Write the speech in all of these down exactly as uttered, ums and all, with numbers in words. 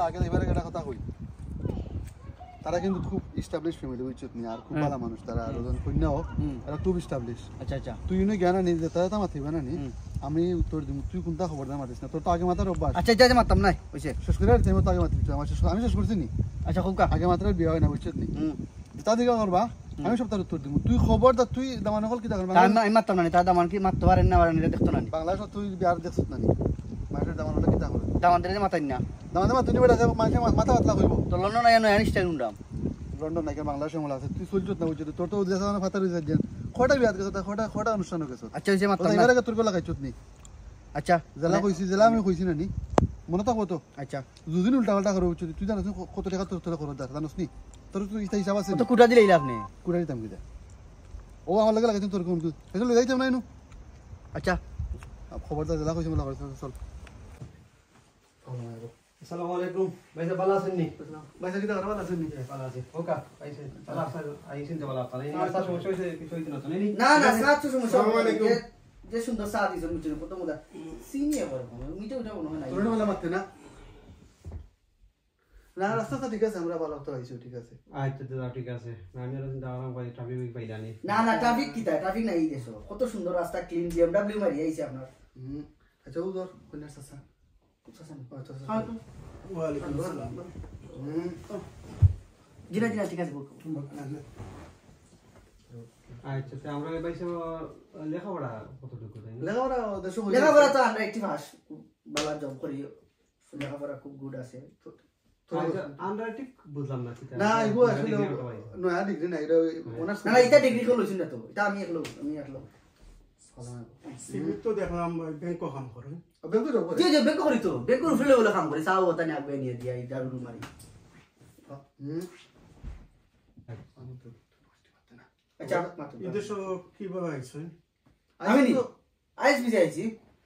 আগে এবারে একটা কথা কই, তারা কিন্তু খুব এস্টাবলিশ ফ্যামিলি, বুঝছত নি? আর খুব হুম। ভালা মানুষ তারা, আর হুম। ওজন কইনাও, হুম। এরা খুব এস্টাবলিশ। আচ্ছা, আচ্ছা। তুই ইনো জ্ঞান আনি যে তারা তো মাতিবা না নি? হুম। আমি উত্তর দিমু, তুই কোনটা খবরদার মাতিস না, তোর তো আগে মাতার অভ্যাস। আচ্ছা, আচ্ছা, আচ্ছা, মাততাম না, অইছে। শেষ করে আর তুই তো আগে মাতিস, আমার শেষ, আমি শেষ করছি নি? আচ্ছা, খুব কা। আগে মাতার বিয়া অয় না, বুঝছত নি? হুম। যেটা দিকে করবা, হুম। আমি সব তার উত্তর দিমু। তুই খবরদার, তুই দামান অকল কিতা করবা? তা আমি, আমি মাততাম না নি, তার দামান কি মাততো পারের না পারের না, ইটা দেখতো না নি। বাংলাদেশ তুই বিয়ার দেখছত না নি? মাইনষের দামান অকল কিতা করে? দামান্দরে মাতইন না। দামান্দরে মাতইন না, বেটা, মাইনষে মা-, মাথা পাতলা কইবো। তো লন্ডন আইয়া নয় আনিস টাইম উন্ডাম। লন্ডন নাকি বাংলাদেশে মূল আছে, তুই চলছত না, বুঝছত? তোর তো ওই দেশে মানে ফাতার হইছে যে কটা বিয়াত গেছত, কটা, কটা অনুষ্ঠান গেছত। আচ্ছা, ওই যে মাততাম না। এবারে তোর গলা খাইছত নি? আচ্ছা। জেলা মানে কইছি, জেলা আমি কইছি না নি? মনে থাকবো তো? আচ্ছা। দুদিন উল্টা পাল্টা করে, বুঝছত? তুই জানোস নি ক-, কত টাকা তোর তোরা খরচ যার, জানোস নি? তোর তো ইটা হিসাব আছে কত নি? কুটা দিলে ইলা আপনি? কুটা দিতাম কিতা? ও আমার লগে লাগাইছেন তোর কোন কিছু? এটা লই যাইতাম না এনু। আচ্ছা। আ, খবরদার জেলা কইছি মনে করে, চল, চল। আসসালামু আলাইকুম। ভাই সাহেব, ভালা আছইন নি? ভাই সাহেব, কিতা ভালা আছইন নি? জি, ভালা আছি। ওকা, আইছেন। ভালা আছেন, আইছেন তো ভালা আপনারা। এই আচ্ছা। নাস্তা সমস্যা হইছে, কিছু হইতো না তো, নানি? না, না, না, চা তো সমস্যা আসসালামু আলাইকুম। যে, যে সুন্দর চা দিছেন, বুঝছেন, কত মজা। চিনি আবার কোনো, মিঠা উঠা মনে হয় না। তোর না ভালা মারতে না? না, রাস্তা তো ঠিক আছে, আমরা ভালা তো আইছি, ঠিক আছে। আচ্ছা, তো যাও, ঠিক আছে। না, আমি আরো চিন্তা করলাম, কই ট্রাফিক উফিক পাইলানি। না, না, ট্রাফিক কিতা? ট্রাফিক নাই এই দেশো। কত সুন্দর রাস্তা, ক্লিন, বিএমডাব্লিউ মারি আইছি আপনার। হুম, আচ্ছা, ও ধর, কই না, চাচা? চাচা নি? ও, চাচা। হ্যাঁ, তো। ওয়ালাইকুম আসসালাম। হুম। জি না, জি না, ঠিক আছে, বল। আচ্ছা, তো আমরা এই ভাই সাহেব, লেখাপড়া কতটুকু, তাই না? লেখাপড়া দেশো হইলে লেখাপড়া তো আমরা একটি পাস, ভালা জব করি, লেখাপড়া খুব গুড আছে। তো, তো আচ্ছা, আন্ডার ঠিক বুঝলাম না, কিতা? না, এগুলো নয়া আসলে ডিগ্রি একটা পাইছে। নয়া ডিগ্রি না, এটা ওই হ্যাঁ। অনার্স না, না, এটা ডিগ্রি করলো না তো, এটা আমি একলো, আমি একলো। সালাম। সিভিত তো দেখলাম ব্যাংকো কাম করে। ব্যাংকো জব করে? জি, জি, ব্যাংকো করি তো, ব্যাংকর উপরে লেভেলে কাম করি, চাও ওটা নিয়ে আগুয়ে নিয়ে দিয়া, এই দারুণ মারি। হুম। আমি তো বুঝতে পারতে না। আচ্ছা, মাত্র এই দেশো কিভাবে আইছেন? আমি নি? তো আইএস ভিসা আইছি,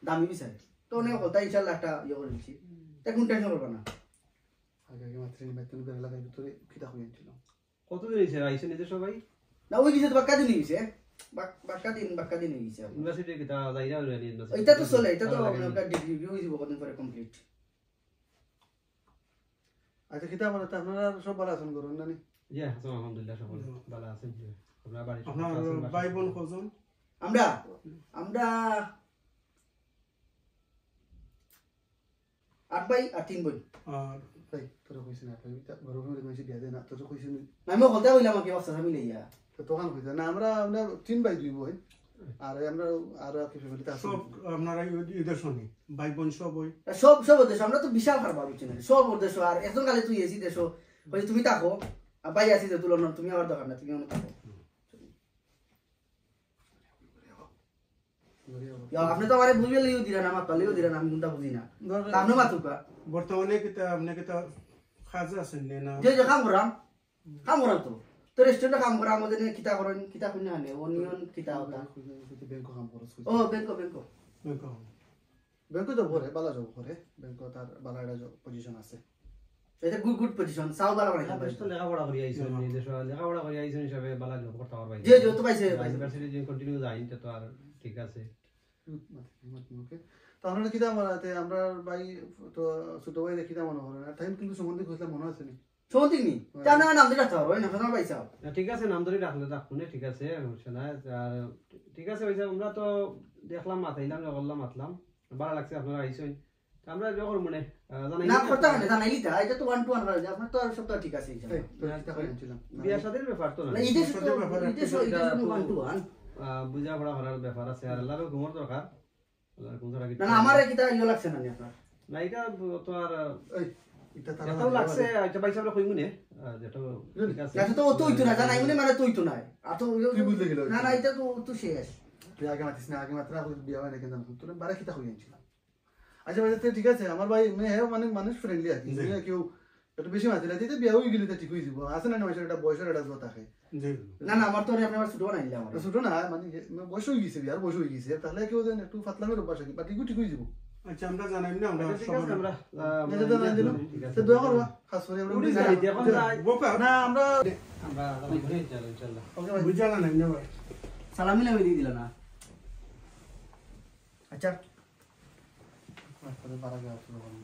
দামি ভিসা। তো অনেক কথা, ইনশাআল্লাহ একটা ইয়ে করে দিচ্ছি। তা কোন টেনশন করবা না। আগে আগে মাত্র এই বেতন বেলা লাগাই ভিতরে কিতা হয়ে ছিল? কতদিন হইছে আইছেন এই দেশো ভাই? না, ওই ভিসা তো বাক্কা দিন হইছে। বাক-, বাক্কা দিন, বাক্কা দিন হইছে। ইউনিভার্সিটি কিতা যাইরা হইলো নি ইউনিভার্সিটি? এটা তো চলে, এটা তো তারা লাগে আপনার নি? একটা ডিগ্রি রিভিউ হইব কদিন পরে কমপ্লিট। আচ্ছা, কিতা বলে, তা আপনারা সব ভালা আছেন, করুন না নি? জি, আছেন, আলহামদুলিল্লাহ, সব ভালা। হুম। ভালা আছেন, জি। আপনার বাড়ির সব আপনার ভালা আছেন, বাসার ভাই সব বোন ভালা? কজন? আমরা, আমরা আট ভাই আর তিন বোন। আর ভাই, তোরা কইছ না, ভাই, তা বড় ভাই মানুষ বিয়া দেয় না, তোরা কইছ না। আমি কথা কইলাম, আমাকে বাচ্চা আমি লইয়া। তো তখন কইছ না, আমরা, আমরা তিন ভাই দুই বোন। আর আমরা, আর কি ফ্যামিলিতে আছে? সব আপনারা এই, এই দেশো নি? ভাই বোন সব ওই? সব, সব ওই দেশো, আমরা তো বিশাল কারবার, বুঝছেন না? সব ওর দেশো, আর একজন খালি তুই এসি দেশো, কইছে, "তুমি থাকো, আর ভাই আছি যে তুলো না, তুমি আমার দরকার না, তুমি আমার থাকো।" ইয়া, আপনি তো আমারে বুঝবে লিও দিলেন, আমার পালিও দিলেন, আমি কোনটা বুঝি না। ধর, তা আপনি মাতুকা। বর্তমানে কিতা, আপনি কিতা কাজে আছেন নি না? যে, যে কাম করাম, কাম করাম তো। তো রেস্টুরেন্টে কাম করাম, ওদের নিয়ে কিতা করেন, কিতা করেন না, অনিয়ন কিতা ওটা। ব্যাংকো কাম করছ? ও, ব্যাংকো, ব্যাংকো। ব্যাংকো। ব্যাংকো জব করে, ভালা জব করে, ব্যাংকো তার ভালা একটা জব পজিশন আছে। এটা গুড, গুড পজিশন, চাও ভালা বানাইতে না, পারে। বেশ তো লেখাপড়া করি আইছেন, হুম। নিজে সব লেখাপড়া করি আইছেন হিসাবে ভালা জব করতে পারবা। যে, যে তো পাইছে, আর পাইছে। ইউনিভার্সিটি যদি কন্টিনিউ যায়, তো আর ঠিক আছে। হুম, মাতি, মাতি, ওকে। তো আপনারা কিতা মনে হয়, তে আমরা ভাই, তো ছোট ভাই কিতা মনে করেন? আর টাইম কিন্তু সম্বন্ধে কইছিলাম, মনে আছে নি? সৌদিক নি? হ্যাঁ। তা না, নাম ধরে রাখতে পারবো, ওই না, কথা পাইছাও। না, ঠিক আছে, নাম ধরে রাখলে রাখবো না, ঠিক আছে, সমস্যা নাই। আর ঠিক আছে, ওই যে আমরা তো দেখলাম, মাতাইলাম, ইয়ে করলাম, মাতলাম, ভালা লাগছে আপনারা আইছেন। তো আমরা ইয়ে করবো না, আহ, জানাই না, দিলাম। করতে হবে না, জানাই দিতা, এটা তো ওয়ান টু ওয়ান করা যায়, আপনার তো আর সব তো ঠিক আছে, ইনশাআল্লাহ। এই, তোর কিতা কইছিলাম? বিয়া শাদির ব্যাপার তো না। না, এই দেশে তো, বিয়া শাদির এই দেশে, এই দেশে তো ওয়ান টু ওয়ান। আহ, বুঝাপড়া করার ব্যাপার আছে, আর আল্লাহর হুকুমর দরকার, আল্লাহর হুকুম ছাড়া না, কিচ্ছু না, নাই। আমার কিতা ইয়ে লাগছে না নি আপনার? না, এটা তো আর, এই, এটা তারা এটাও না, লাগছে, এটা ভাই সাহেবরা কইমু নে, আহ, যেটা ঠিক আছে। না, তো, ও তো হইতো না, জানাই মনে মানে তো হইতো না। আর তো ওই তুই বুঝলে গেলে না, না, হইতো। এটা তো, ও তো শেষ। তুই আগে মাতিস না, আগে মাত্র এখন বিয়া হয় না, কিন্তু তোর বারে কিতা হয়ে গেছিল। আচ্ছা, ভাই, তো ঠিক আছে, আমার ভাই, মানে, হ্যাঁ, মানে, মানুষ ফ্রেন্ডলি আর কি। জি। মানে, কেউ একটু বেশি মাতিলে, যেটা বিয়া হয়ে গেলে, তা ঠিক হয়ে যাবো। আছে না, মানুষের একটা বয়সের একটা জোর থাকে। জি। না, না, আমার তো ওরে আপনি আমার ছোট বানাইলে আমার। ছোট না, মানে, বয়স হয়ে গেছে, বিয়ার বয়স হয়ে গেছে, তাহলে কেউ যেন একটু ফাতলামি অভ্যাস আর কি, বাকি ঠিক হয়ে যাবো। আচ্ছা, আমরা জানাই না, আমরা আচ্ছা, ঠিক আছে, সবার আমরা, আহ, আচ্ছা, জানাই দিলাম। ঠিক আছে। তো দোয়া করবা, খাস করে আমরা উনি বুঝি যাই, না। এখন যাই। বোকা। না, আমরা আমরা জানাই, ইনশাআল্লাহ, ইনশাআল্লাহ। ওকে ভাই। বুঝা না, না, না ভাই। সালামি না দিয়ে দিল না। আচ্ছা। মাঝখানে বাড়া গেল, আসলে বলেন।